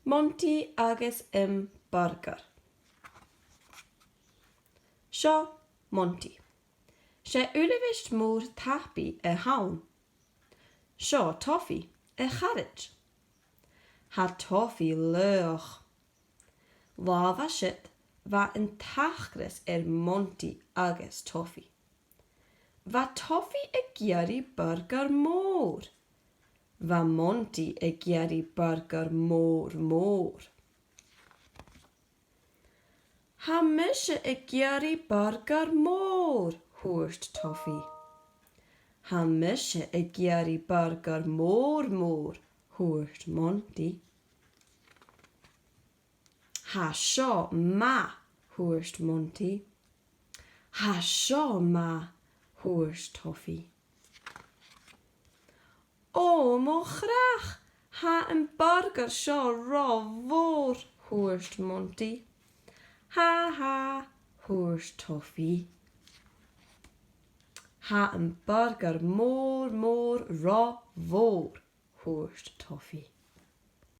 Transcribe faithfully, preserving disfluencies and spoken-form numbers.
Monty agus am burgair. Seo Monty. 'S e uilebheist mòr tapaidh a th' ann. Seo Toffee, a charaid. Tha Toffee laghach. Latha a bha siud, bha an t-acras air Monty agus Toffee. Bha Toffee ag iarraidh burgair mòr. Bha Monty ag iarraidh burgair mòr mòr. Tha mise ag iarraidh burgair mòr, thuirt Toffee. Tha mise ag iarraidh burgair mòr mòr, thuirt Monty. Tha seo math, thuirt Monty. Tha seo math, thuirt Toffee. Ò mo chreach, tha am burgair seo ro mhòr, thuirt Monty. Ha ha, thuirt Toffee. Tha am burgair mòr mòr ro mhòr, thuirt Toffee.